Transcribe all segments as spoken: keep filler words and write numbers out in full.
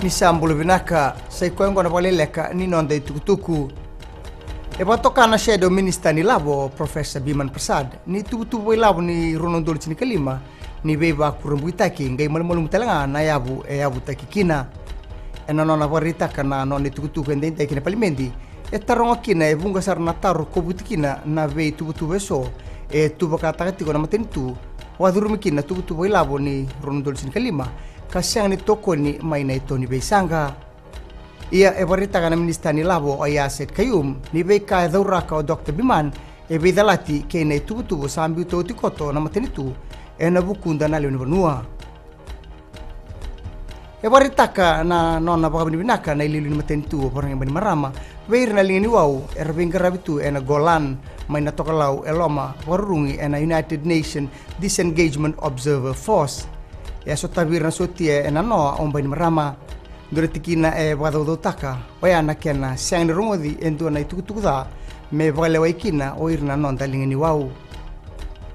Sa bula vinaka, sa i koya oqo na vakaleleka ni noda itukutuku. E vakatoka na Shadow Minister ni Lavo, Professor Biman Prasad, ni tuvatuva ilavo ni rua na udolu tinikalima ni veivakurabuitaki, qai malumalumu tale ga na yavu e yavutaki kina. Ena nona vakaraitaka na nona itukutuku edaidai ki na palimedi, e taroga kina e vuqa sara na taro kovuti kina na veituvatuva eso e tuvakataka tiko na matanitu, vakacurumi kina na tuvatuva ilavo ni rua na udolu tinikalima, ka sega ni tokoni mai na ito ni veisaqa. Ia e vakaraitaka na Minisita ni Lavo o Aiyaz Sayed-Khaiyum ni veika e cauraka o Doctor Biman e veicalati kei na ituvatuva sa biuta oti koto na matanitu ena vukuda na lewe ni vanua. E vakaraitaka na nona vakavinavinaka na iliuliu ni matanitu o Voreqe Bainimarama vei ira na liga ni wau era veiqaravi tu ena Golan mai na tokalau e loma vakarurugi ena United Nations Disengagement Observer Force. E a sotavi ira na sotia ena noa o Bainimarama. Dua na tikina e vakacaucautaka oya na kena sega ni rogoci e dua na itukutuku ca me vakalewai kina o ira na noda liga ni wau.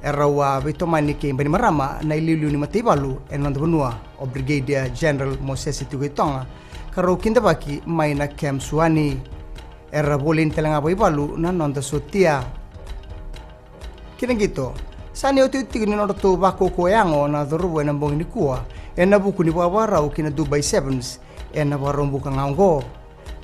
E rau a veitomani kei Bainimarama na iliuliu ni mataivalu ena noda vanua, o Brigadier General Mosese Tukuitoga, ka rau kidavaki mai na Camp Suani. Era voleni tale ga vakaivalu na noda sotia. Ki na qito, sa na iotioti tiko ni nodratou vakaukauwa yago na cauravou ena bogi nikua ena vuku ni vakavakarau ki na Dubai Sevens ena Vakaraubuka ga oqo.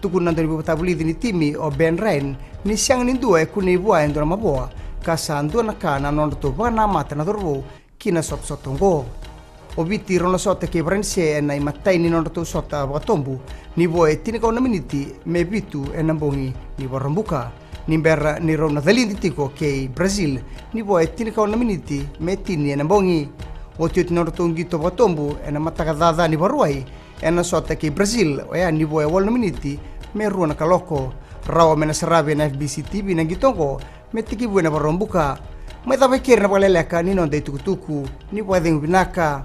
Tukuna na dauniveivakavulici ni timi o Ben Ryan ni sega ni dua e kunei vua e dua na mavoa, ka sa dua na ka na nodratou vakanamata na cauravou ki na sotasota oqo. O Viti rau na sota kei Varanise ena imatai ni nodratou sota vakatobu ni vo e tinikaono na miniti me vitu ena bogi ni Vakaraubuka. Ni bera ni rau na calidi tiko kei Brazil ni vo e tinikaono na miniti me tini ena bogi. Otioti na nodratou qito vakatobu ena mataka caca ni Vakarauwai ena sota kei Brazil oya ni vo e walu na miniti me rua na kaloko. Rawa me na saravi ena F B C T V na qito oqo me tekivu ena Vakaraubuka. Mai cava e keri na vakaleleka ni noda itukutuku. Ni vakacegu vinaka.